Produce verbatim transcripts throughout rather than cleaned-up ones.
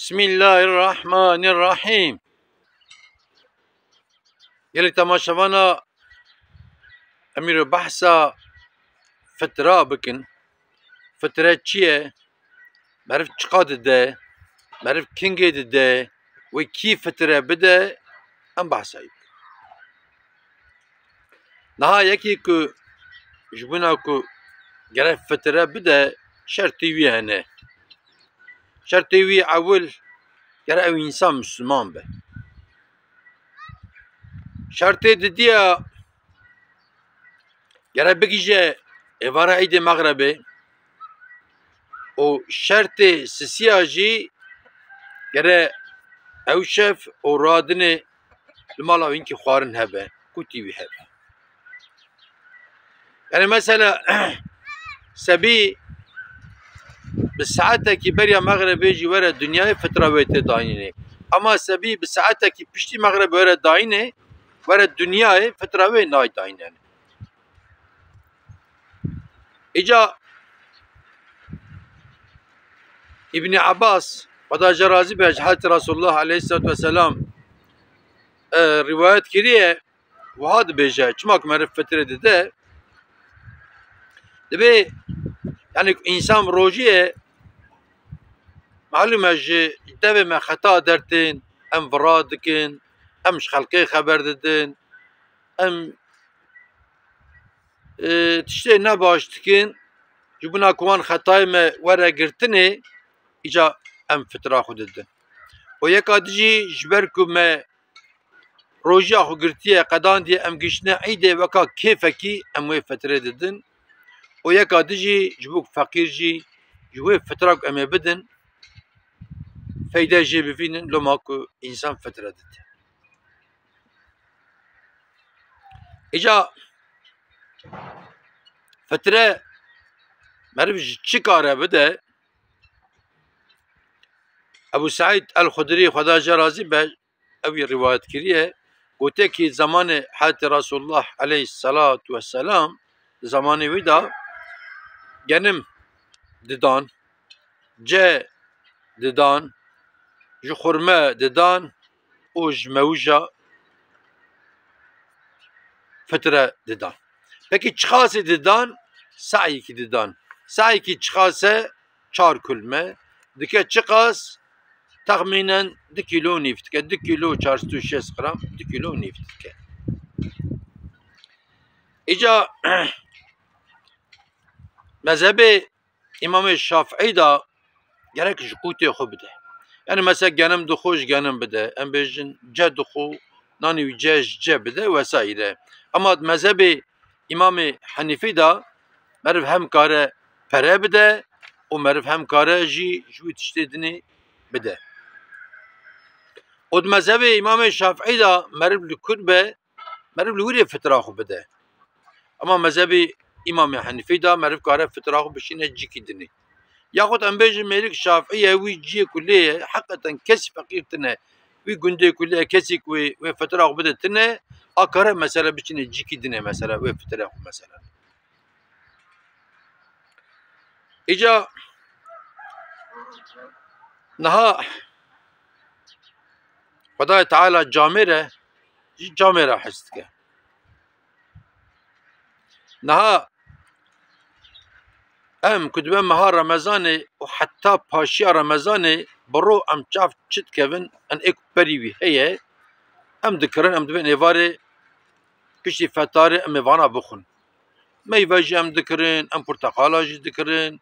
Bismillahirrahmanirrahim. Gelî temaşevana, em îro behsa fitra bikin. Fitre çi ye? Meriv çiqa dide? Meriv kingê dide? Wê kî fitre bide? Em behsa wî bikin. Niha yekî ku ji bona ku gerek fitre bide, şertê wî hene. Şertê wî ewil, gerek ew însan Misliman be. Şertê didiya, gerek bigihîje êvara Eîdê Mexrebê û şertê sisiya jî, gerek ew şev û radinê li mala wî hinkî xwarin hebe, qûtî wî hebe. Yani mesela, sebî bi saetekî beriya Mexrebê jî were dinyayê, fitra wê tê dayînê. Ama sebî bi saetekî piştî Mexrebê were dayînê, were dinyayê, fitra wê nayê dayînê. Îca Îbnî Abbas, Xweda jê razî be, ji Hezretî Resulullah aleyhisselatu vesselam, e, rîwayet kiriye, wiha dibêje, çima ku meriv fitre dide, dibê, yani, însan rojî ye, malûm e, ji devê me xeta dertên, em vira dikin, em ji xelkê xeber didin, em, e, tiştê nebaş dikin, ji bona ku wan xetayê me were girtinê, îca em fitra xwe didin. Û yeka dijî ji ber ku me rojiya xwe girtiye, qedandiye, em giştine Eîdê weka kêfekî em wê fitrê didin. Û yeka dijî ji bo ku feqîr jî ji wê fitra ku em ê bidin, feyde jê bivînin, loma ku însan fitre dide. Îca fitre meriv ji çi kare bide? Ebu Seîd el-Xudrî, Xweda jê razî be, ew ê rîwayet kiriye, gotiye ki zamanê Hezretî Resulullah aleyhisselatu vesselam, zamanê wî de genim didan, ce didan, ji xurme didan û ji mewija fitre didan. Pekî çiqasî didan? Seyekî didan. Seyekî çiqas e? Çar kulme. Dike çiqas? Texmînen du kîlo nîv dike. Du kîlo çar sed û şêst gram, du kîlo nîv dike. Îca mezhebê Îmamê Şafîî de gerek ji qûtê xwe bide. Yani mesela genim dixwe, ji genim bide. Em bêjin ce dixwe, nanê wî ce, ji ce bide vesaire. Ama mezhebê Îmamê Henîfî de meriv hem kare pere bide û meriv hem kare jî ji wî tiştê dinê bide. Û di mezhebê Îmamê Şafîî de meriv li ku be, meriv li wirê fitra xwe bide. Ama mezhebê Îmamê Henîfî de meriv kare fitra xwe bişîne cîkî dinê. Yaxud em bêjin mêrik Şafî ye, wî ciyê ku lê ye, heqeten kesî feqîr tine, wî gundê ku lê ye, kesî ku wê, wê fitra xwe bide tine, a kare mesela biçîne cîkî dinê mesela, wê fitra xwe mesela. Îca niha Xwedayê Teala camêr e, ji camêr re hez dike. Niha em ku dibe meha Remezanê û heta paşiya Remezanê bi ro em çav çi dikevin, em ê ku berî wî heye, em dikirin, em dibên êvarê piştî fetarê em ê vana bixwin. Meyve jî em dikirin, em porteqala jî dikirin,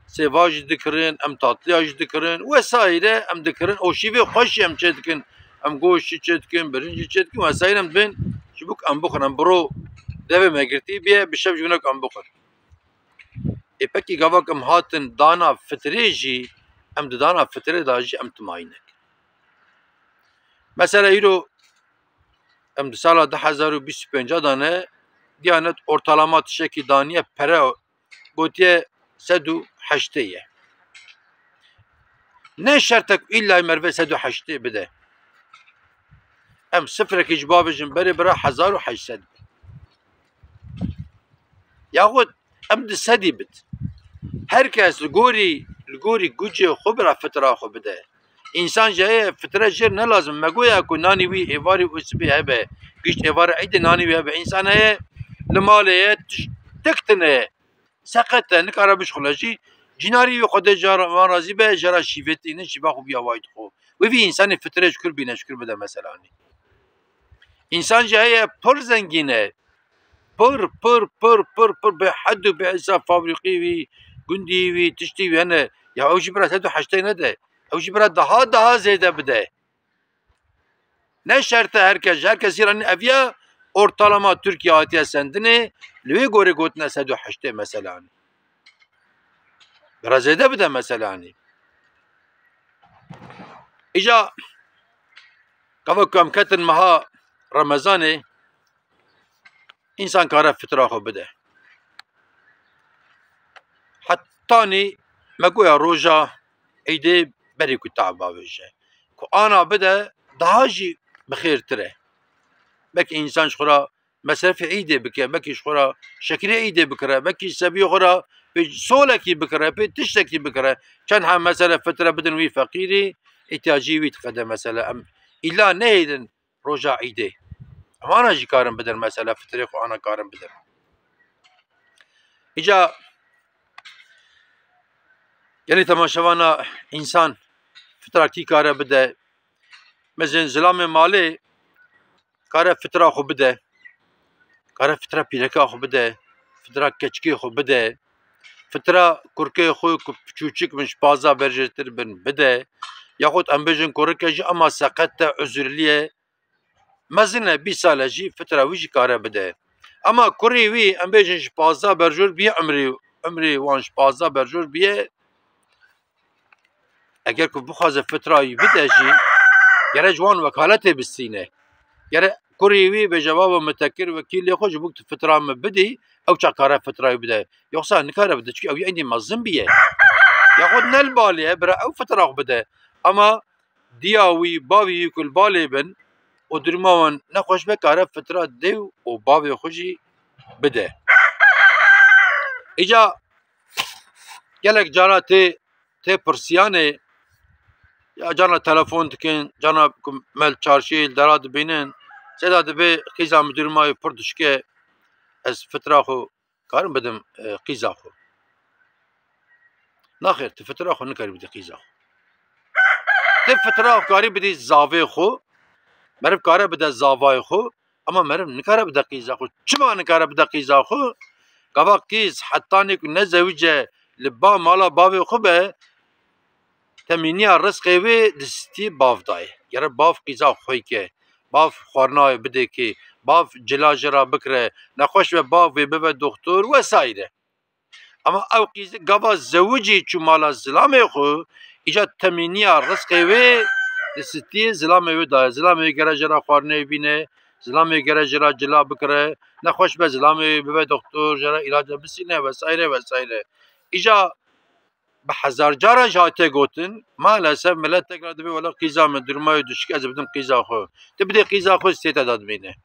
sêva jî dikirin, em tatliya jî dikirin, wesaîre em dikirin, û şîvê xweş jî em çêdikin, em goşt jî çêdikin, birinc jî çêdikin, wesaîre em dibên, ji bo ku em bixwin, em bi ro devê me girtî bîye, bi şev ji wina ku em bixwin. Ê pekî gava ku em hatin dana fitrê jî, em di dana fitrê de jî em timayî nekin. Mesela îro em di sala du hezar û bîst û pênc de ne, Diyanet ortalama tiştekî daniye pere, gotiye sed û heştê ye. Ne şert e ku îlla merivê sed û heştê bide. Em sifrekî ji bavêjin berê bira hezar û heşt sed be. Yaxud em di sedî bit. Her kes li gorî, li gorî gucê xwe bira fitra xwe bide. Însan jî heye fitre jêr ne lazim. Me goya ku nanî wî êvarî û sibê hebe. Gişt êvarê eydê nanî wî hebe. Însan heye li malê ye, tiştek tune ye. Seqet e, nikare bişuxile jî. Cînarî wî Xwedê ji wan razî be, jê re şîvê tînin, şîva xwe bîya wayî dixwe. Wê vî însanê fitrê ji kur bîne, ji kur bide mesela. Însan jî heye pir zengîn e. Pir, pir, pir, pir, pir bêhed û bêhesab fabrîqî wî, gundî wî, tiştî wî hene. Ya ew jî bira sed û heştê nede. Ew jî bira daha, daha zêde bide. Ne şert e her kes, ji her kesî re nî. Ev ya ortalama Tirkiye hatiye sendinê, li wê gorê gotine sed û heştê mesela. Bira zêde bide mesela. Îca gava ku em ketin meha Remezanê, însan kare fitra xwe bide. Hetanî me goya roja eydê berê ku te bavêje. Ku ana bide, daha jî bi xêrtir e. Belkî însan ji xwe re mesrefê eydê bike, belkî ji xwe re şekirê eydê bikire, belkî sebiyê xwe re pê solekî bikire, pê tiştekî bikire. Çend heb mesele fitre bidin wî feqîrî, îhtiyacî wî diqede mesele. Em îlla nehêdin roja îdê. Em ana jî karin bidin, mesela fitrê xwe ana karin bidin. Îca gelê temaşevana, însan fitra kî kare bide? Mezin zilamê malê kare fitra xwe bide. Kare fitra pîreka xwe bide. Fitra keçikê xwe bide. Fitra kurkê xwe ku piçûçik bin, ji pazdeh berjêtir bin, bide. Yaxud em bêjin kurike jî ema seqet e, uzurlî ye. Mezin e, bîst sal e jî, fitra wî jî kare bide. Ema kurê wî, em bêjin ji pazdeh berjor bîye, umrê, umrê wan ji pazdeh berjor bîye, eger ku bixwaze fitra wî bide jî, gere ji wan wekaletê bistîne. Gere kurê wî bêje, babo, min te kir wekîlê xwe, ji bo ku tu fitra min bidî, ew çax kare fitra wî bide. Yoksa nikare bide, çikî ew yê eynî mezin bîye. Yaxud ne li balê ye, bira ew fitra xwe bide. Ema diya wî, bavê wî ku li balê bin û duruma wan nexweş be, kare fitra dê û bavê xwe jî bide. Îca gelek cara tê, tê pirsiyanê, ya carna telefon dikin, carna ku me li çarşiyê li dera dibînin, sêda dibê qîza min duruma wî pir dişke, ez fitra xwe karim bidim, e, qîza xwe. Naxêr, tu fitra xwe nikarî bidî qîza xwe. Tu fitra xwe karî bidî zavê xwe, meriv kare bide zavayê xwe, ema meriv nikare bide qîza xwe. Çima nikare bide qîza xwe? Gava qîz hetanî ku nezewice li ba mala bavê xwe be, temîniya rizqê wê di stî bav dayê. Gere bav qîza xwe ke, bav xwarina wê bidê kê, bav cila ji ra bikire, nexweş be bav wê bibe doxtor wesaîre. Ema ew qîz gava zewicî çû mala zilamê xwe, îca temîniya rizqê wê di stî zilamê wê dayê. Zilamê wê gere ji ra xwarinê bîne, zilamê wê gere ji ra cila bikire, nexweş be zilamê wê bibe doxtor, ji ra îlaca bisîne vesaîre vesaîre. Îca bi hezar cara jî hatiye gotin, maalesef milet tekrar dibê, wela qîza min duruma wê dişik, ez bidim qîza xwe. Tu bidê qîza xwe, stê te dadmîne.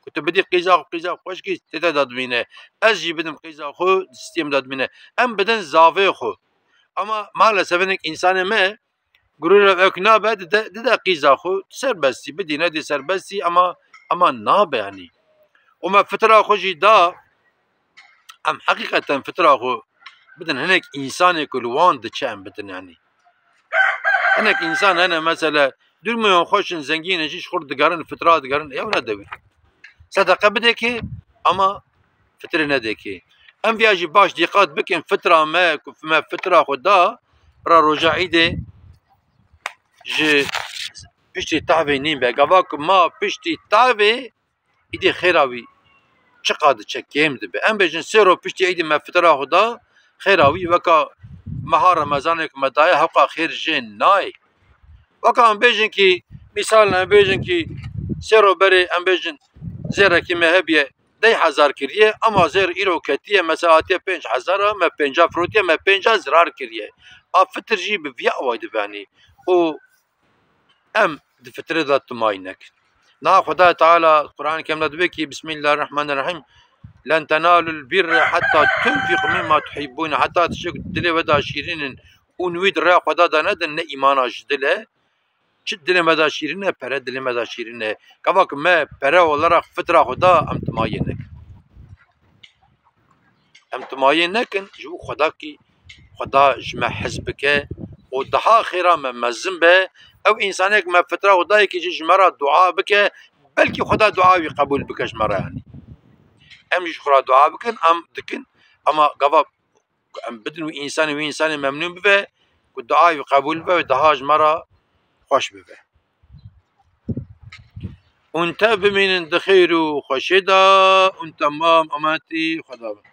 Ku tu bidî qîza xwe, qîza xweşkî stê te dadmîne. Ez jî bidim qîza xwe, stê min dadmîne. Em bidin zavê xwe. Ama maalesef hinek însanê me gurûr ev ek nabe, dide, dide qîza xwe, serbestî, bidî nedî serbestî, ama, ama nabe yanî. Û me fitra xwe jî da, em heqîqeten fitra xwe bidin hinek însanê ku li wan diçe em bidin yanî. Hinek însan hene mesela durmê wan xweş in, zengîn in, jî ji xwe digerin, fitra digerin, ew ne dewî. Sedeqe bidê kê, ama fitrê nedê kê. Em viya jî baş dîqat bikin, fitra me, ku me fitra xwe da, ra roja îdê ji piştî tahvê nîn be. Gava ku ma piştî tahvê îdî xêra wî çiqa diçe, kêm dibe. Em bêjin sê ro piştî îdî me fitra xwe da, xêra wî weka meha Remezanê ku me daye, hewqa xêr jê nayê. Weka em bêjin kî, mîsal em bêjin kî sê ro berê em bêjin zêrekî me hebiye, deh hezar kiriye, ama zêr îro ketiye, mesela hatiye pênc hezar a, me pênca firotiye, me pênca zirar kiriye. A fitir jî bi viya awayî dibe yanî. Û em di fitrê de timayî nekin. Niha Xwedayê Teala Qur'an-ı Kerim'de dibe ki, Bismillahirrahmanirrahim, "Len tenalul birre hatta tunfiqu mimma tuhibbun." Heta tiştek dilê we de şîrîn in Hûn wî di rêya Xweda de nedin, ne îmana ji dil e. Çi dilê me de şîrin e, pere dilê me de şîrin e. Gava ku me pere olarak fitra xwe da, em timayê nekin. Em timayê nekin, ji bo Xweda kî Xweda ji me hez bike û daha xêra me mezin be. Ew însanek me fitra xwe dayê kî jî ji me re dua bike, belkî Xweda dua wî qebûl bike ji me re, yanî. Em jî ji xwe re dua bikin, em dikin, ama gava ku em bidin wî însanê, wî însanê memnûn bibe, ku dua wî qebûl bibe, wê daha ji me re xweş bibe. Hûn tev bimînin di xêr û xweşê de, hûn temam emanetî Xweda bin.